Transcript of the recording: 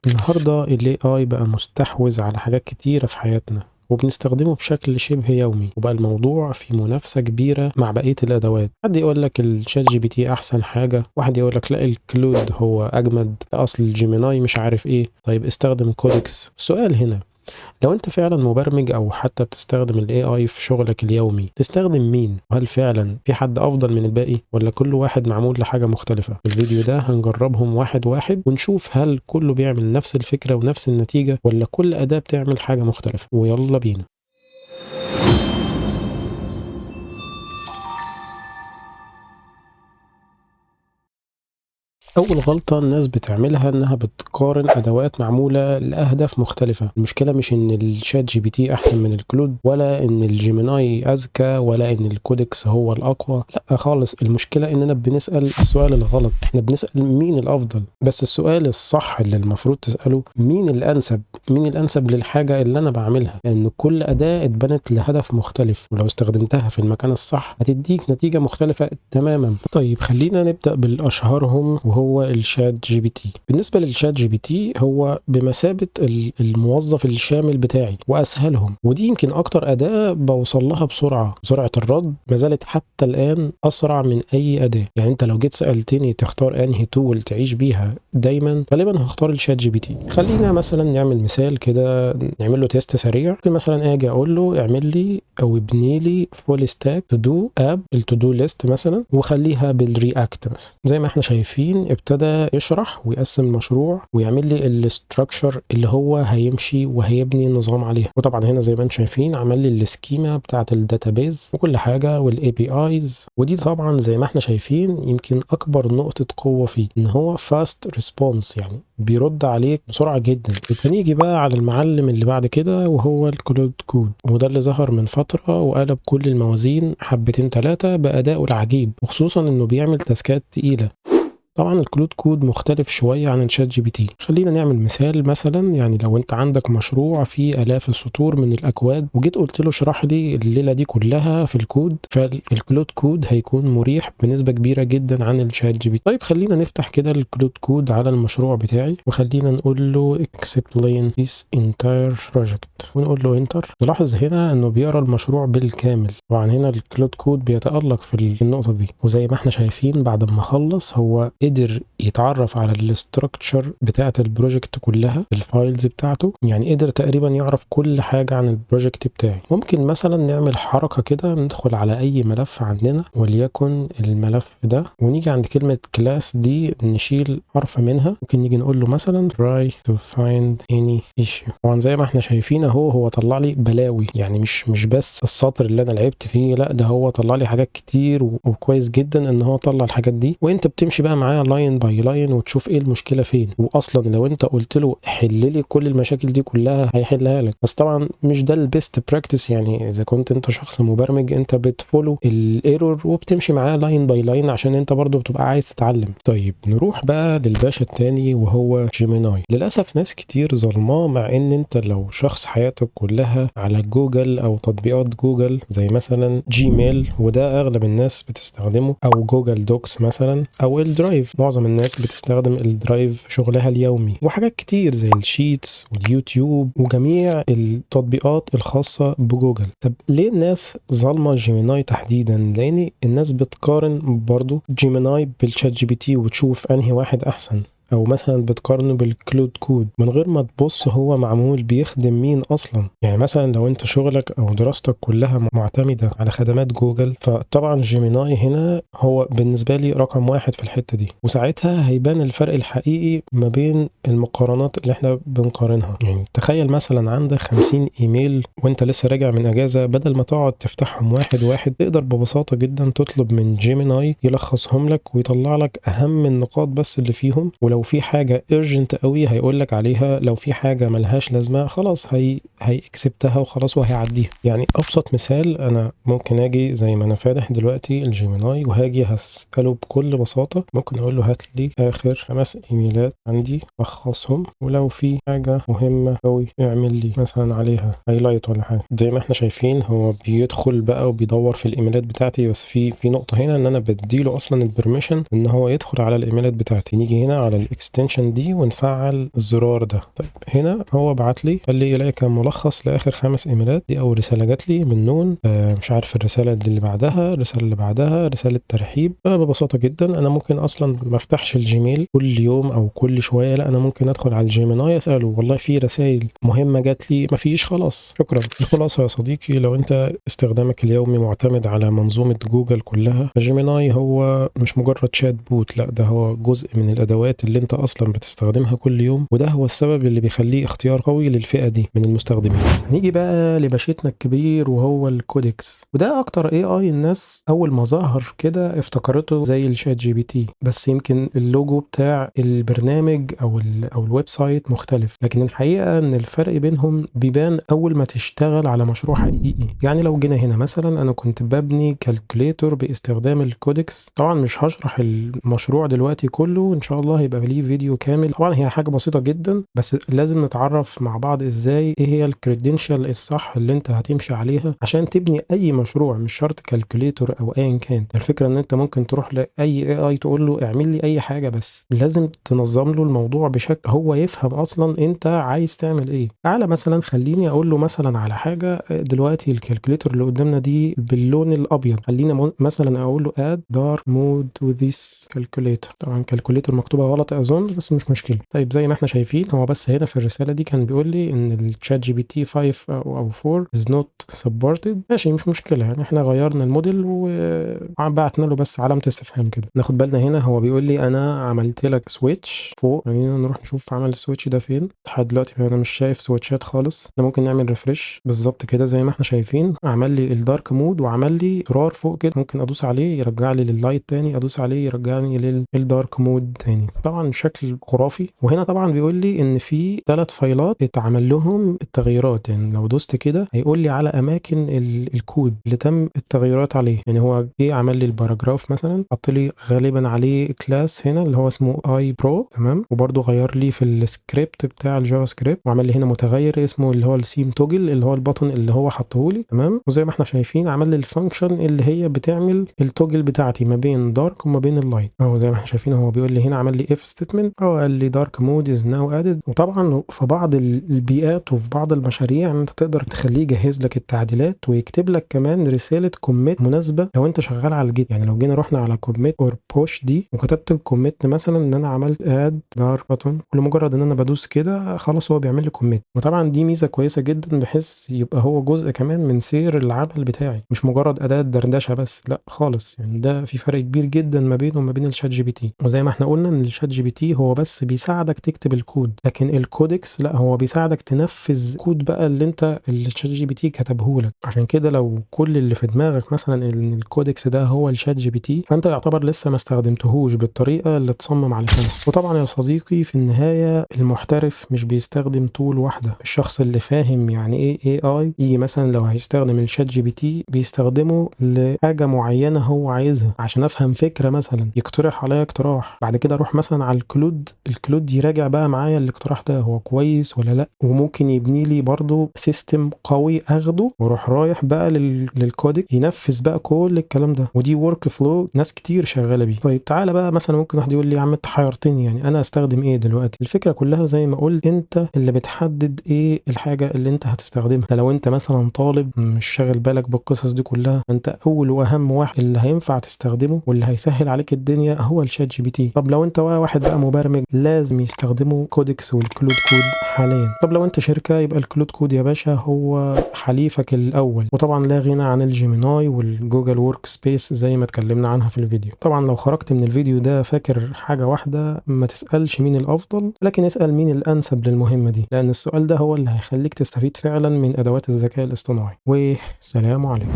النهاردة ال AI بقى مستحوذ على حاجات كتيرة في حياتنا، وبنستخدمه بشكل شبه يومي، وبقى الموضوع في منافسة كبيرة مع بقية الأدوات. حد يقول لك ال ChatGPT أحسن حاجة، واحد يقول لك لا ال Claude هو أجمد، أصل ال Gemini مش عارف إيه، طيب استخدم Codex. السؤال هنا، لو انت فعلا مبرمج او حتى بتستخدم ال AI في شغلك اليومي، تستخدم مين؟ وهل فعلا في حد افضل من الباقي، ولا كل واحد معمول لحاجة مختلفة؟ في الفيديو ده هنجربهم واحد واحد ونشوف هل كله بيعمل نفس الفكرة ونفس النتيجة، ولا كل أداة بتعمل حاجة مختلفة. ويلا بينا. أول غلطة الناس بتعملها إنها بتقارن أدوات معمولة لأهداف مختلفة. المشكلة مش إن ال ChatGPT أحسن من ال Claude، ولا إن ال Gemini أذكى، ولا إن ال Codex هو الأقوى، لا خالص. المشكلة إننا بنسأل السؤال الغلط. إحنا بنسأل مين الأفضل، بس السؤال الصح اللي المفروض تسأله مين الأنسب، مين الأنسب للحاجة اللي أنا بعملها. لأن كل أداة اتبنت لهدف مختلف، ولو استخدمتها في المكان الصح هتديك نتيجة مختلفة تماما. طيب خلينا نبدأ بالأشهرهم، وهو ال ChatGPT. بالنسبة لل ChatGPT هو بمثابة الموظف الشامل بتاعي وأسهلهم، ودي يمكن أكتر أداة بوصل لها بسرعة. سرعة الرد ما زالت حتى الآن أسرع من أي أداة. يعني أنت لو جيت سألتني تختار أنهي tool تعيش بيها دايما، غالبا هختار ال ChatGPT. خلينا مثلا نعمل مثال كده، نعمل له test سريع. ممكن مثلا أجي أقول له اعمل لي أو ابني لي full stack to do app، ال to do list مثلا، وخليها بال React مثلا. زي ما احنا شايفين ابتدى يشرح ويقسم المشروع ويعمل لي ال structure اللي هو هيمشي وهيبني النظام عليها. وطبعا هنا زي ما انتم شايفين عمل لي ال schema بتاعه ال database وكل حاجة وال APIs. ودي طبعا زي ما احنا شايفين يمكن اكبر نقطة قوة فيه، ان هو fast response، يعني بيرد عليك بسرعة جدا. هنيجي بقى على المعلم اللي بعد كده، وهو ال Claude Code، وده اللي ظهر من فترة وقلب كل الموازين حبتين ثلاثة بادائه العجيب، وخصوصا انه بيعمل task ات تقيلة. طبعا ال Claude Code مختلف شوية عن ال ChatGPT. خلينا نعمل مثال مثلا، يعني لو انت عندك مشروع فيه الاف السطور من الاكواد، وجيت قلت له اشرح لي الليلة دي كلها في الكود، فال Claude Code هيكون مريح بنسبة كبيرة جدا عن ال ChatGPT. طيب خلينا نفتح كده ال Claude Code على المشروع بتاعي، وخلينا نقول له explain this entire project، ونقول له enter. نلاحظ هنا انه بيقرا المشروع بالكامل. طبعا هنا ال Claude Code بيتالق في النقطة دي، وزي ما احنا شايفين بعد ما خلص هو قدر يتعرف على ال structure بتاعه ال project كلها، ال files بتاعته، يعني قدر تقريبا يعرف كل حاجة عن ال project بتاعي. ممكن مثلا نعمل حركة كده، ندخل على اي ملف عندنا وليكن الملف ده، ونيجي عند كلمة class دي نشيل حرف منها. ممكن نيجي نقول له مثلا try to find any issue. طبعا زي ما احنا شايفين اهو هو طلع لي بلاوي، يعني مش بس السطر اللي انا لعبت فيه، لا ده هو طلع لي حاجات كتير، وكويس جدا ان هو طلع الحاجات دي. وانت بتمشي بقى معاه line by line وتشوف ايه المشكلة فين. واصلا لو انت قلت له حل لي كل المشاكل دي كلها هيحلها لك، بس طبعا مش ده ال best practice. يعني اذا كنت انت شخص مبرمج انت بت follow ال error وبتمشي معاه line by line، عشان انت برضو بتبقى عايز تتعلم. طيب نروح بقى للباشا التاني وهو Gemini. للاسف ناس كتير ظلماه، مع ان انت لو شخص حياتك كلها على جوجل او تطبيقات جوجل زي مثلا Gmail، وده اغلب الناس بتستخدمه، او Google Docs مثلا، او ال Drive، معظم الناس بتستخدم ال Drive في شغلها اليومي، وحاجات كتير زي ال Sheets واليوتيوب وجميع التطبيقات الخاصة بجوجل. طب ليه الناس ظالمة Gemini تحديدا؟ لان الناس بتقارن برضو Gemini بال ChatGPT وتشوف انهي واحد احسن، او مثلا بتقارنه بال Claude Code من غير ما تبص هو معمول بيخدم مين اصلا. يعني مثلا لو انت شغلك او دراستك كلها معتمدة على خدمات جوجل، فطبعا Gemini هنا هو بالنسبة لي رقم واحد في الحتة دي، وساعتها هيبان الفرق الحقيقي ما بين المقارنات اللي احنا بنقارنها. يعني تخيل مثلا عندك 50 ايميل وانت لسه راجع من اجازه، بدل ما تقعد تفتحهم واحد واحد، تقدر ببساطة جدا تطلب من Gemini يلخصهم لك ويطلع لك اهم النقاط بس اللي فيهم، ولو في حاجة urgent قوي هيقول لك عليها، لو في حاجة ملهاش لازمة خلاص هي accept ها وخلاص وهيعديها. يعني ابسط مثال، انا ممكن اجي زي ما انا فاتح دلوقتي ال Gemini وهاجي هسأله بكل بساطة، ممكن اقول له هات لي اخر 5 ايميلات عندي لخصهم، ولو في حاجة مهمة قوي اعمل لي مثلا عليها highlight ولا حاجة. زي ما احنا شايفين هو بيدخل بقى وبيدور في الايميلات بتاعتي، بس في نقطة هنا ان انا بديله اصلا ال permission ان هو يدخل على الايميلات بتاعتي. نيجي هنا على extension دي ونفعل الزرار ده. طيب هنا هو بعت لي قال لي إليك ملخص لاخر 5 ايميلات. دي اول رسالة جات لي من نون، مش عارف الرسالة اللي بعدها، الرسالة اللي بعدها رسالة ترحيب. ببساطة جدا انا ممكن اصلا ما افتحش ال Gmail كل يوم او كل شويه، لا انا ممكن ادخل على ال Gemini اساله والله في رسائل مهمة جات لي، ما فيش، خلاص شكرا. الخلاصة يا صديقي، لو انت استخدامك اليومي معتمد على منظومة جوجل كلها، Gemini هو مش مجرد chatbot، لا ده هو جزء من الادوات اللي انت اصلا بتستخدمها كل يوم، وده هو السبب اللي بيخليه اختيار قوي للفئه دي من المستخدمين. نيجي بقى لباشتنا الكبير وهو ال Codex، وده اكتر AI الناس اول ما ظهر كده افتكرته زي ال ChatGPT، بس يمكن اللوجو بتاع البرنامج او ال website مختلف، لكن الحقيقة ان الفرق بينهم بيبان اول ما تشتغل على مشروع حقيقي. يعني لو جينا هنا مثلا، انا كنت ببني calculator باستخدام ال Codex. طبعا مش هشرح المشروع دلوقتي كله، ان شاء الله هيبقى ليه فيديو كامل. طبعا هي حاجة بسيطة جدا، بس لازم نتعرف مع بعض ازاي ايه هي ال credential الصح اللي انت هتمشي عليها عشان تبني اي مشروع، مش شرط calculator او ايا كان. الفكرة ان انت ممكن تروح لاي AI تقول له اعمل لي اي حاجه، بس لازم تنظم له الموضوع بشكل هو يفهم اصلا انت عايز تعمل ايه. تعالى مثلا خليني اقول له مثلا على حاجة دلوقتي، ال calculator اللي قدامنا دي باللون الابيض، خلينا مثلا اقول له add dark mode to this calculator. طبعا calculator مكتوبة غلط اظن، بس مش مشكلة. طيب زي ما احنا شايفين، هو بس هنا في الرسالة دي كان بيقول لي ان ال ChatGPT 5 او 4 is not supported. ماشي، مش مشكله، يعني احنا غيرنا الموديل وبعتنا له بس علامة استفهام كده. ناخد بالنا هنا هو بيقول لي انا عملت لك switch فوق، خلينا نروح نشوف عمل ال switch ده فين. لحد دلوقتي انا مش شايف switchات خالص. احنا ممكن نعمل refresh. بالظبط كده زي ما احنا شايفين، عمل لي ال dark mode وعمل لي زرار فوق كده، ممكن ادوس عليه يرجع لي لل light تاني، ادوس عليه يرجعني لل dark mode تاني. طبعا شكل خرافي. وهنا طبعا بيقول لي ان في 3 fileات اتعمل لهم التغييرات، يعني لو دوست كده هيقول لي على اماكن الكود اللي تم التغييرات عليه. يعني هو جه عمل لي ال paragraph مثلا، حط لي غالبا عليه class هنا اللي هو اسمه اي برو، تمام، وبرده غير لي في السكريبت بتاع ال JavaScript، وعمل لي هنا متغير اسمه اللي هو ال theme toggle اللي هو ال button اللي هو حطه لي، تمام. وزي ما احنا شايفين عمل لي ال function اللي هي بتعمل ال toggle بتاعتي ما بين dark وما بين ال light اهو. زي ما احنا شايفين هو بيقول لي هنا عمل لي if statement، هو قال لي dark mode is now added. وطبعا في بعض البيئات وفي بعض المشاريع انت تقدر تخليه يجهز لك التعديلات ويكتب لك كمان رسالة commit مناسبة لو انت شغال على ال Git. يعني لو جينا رحنا على commit or push دي وكتبت ال commit مثلا ان انا عملت add dark button، لمجرد ان انا بدوس كده خلاص هو بيعمل لي commit. وطبعا دي ميزة كويسة جدا، بحيث يبقى هو جزء كمان من سير العمل بتاعي، مش مجرد اداه دردشة بس، لا خالص. يعني ده في فرق كبير جدا ما بينه وما بين ال ChatGPT. وزي ما احنا قلنا ان ال ChatGPT هو بس بيساعدك تكتب الكود، لكن ال Codex لا، هو بيساعدك تنفذ كود بقى اللي ال ChatGPT كتبه لك. عشان كده لو كل اللي في دماغك مثلا ان ال Codex ده هو ال ChatGPT، فانت يعتبر لسه ما استخدمتهوش بالطريقة اللي اتصمم علشانها. وطبعا يا صديقي في النهاية المحترف مش بيستخدم tool واحده. الشخص اللي فاهم يعني ايه AI، يجي مثلا لو هيستخدم ال ChatGPT بيستخدمه لحاجة معينة هو عايزها، عشان افهم فكرة مثلا، يقترح عليا اقتراح، بعد كده اروح مثلا على ال Claude، ال Claude يراجع بقى معايا الاقتراح ده هو كويس ولا لا، وممكن يبني لي برضو system قوي اخده واروح رايح بقى لل Codex ينفذ بقى كل الكلام ده. ودي workflow ناس كتير شغالة بيه. طيب تعالى بقى مثلا ممكن واحد يقول لي يا عم انت حيرتني، يعني انا استخدم ايه دلوقتي؟ الفكرة كلها زي ما قلت، انت اللي بتحدد ايه الحاجة اللي انت هتستخدمها. لو انت مثلا طالب مش شاغل بالك بالقصص دي كلها، انت اول واهم واحد اللي هينفع تستخدمه واللي هيسهل عليك الدنيا هو ال ChatGPT. طب لو انت واحد بقى مبرمج، لازم يستخدموا Codex وال Claude Code حاليا. طب لو انت شركه، يبقى ال Claude Code يا باشا هو حليفك الاول. وطبعا لا غنى عن ال Gemini وال Google Workspace زي ما اتكلمنا عنها في الفيديو. طبعا لو خرجت من الفيديو ده فاكر حاجة واحده، ما تسالش مين الافضل، لكن اسال مين الانسب للمهمه دي، لان السؤال ده هو اللي هيخليك تستفيد فعلا من ادوات الذكاء الاصطناعي. وسلام عليكم.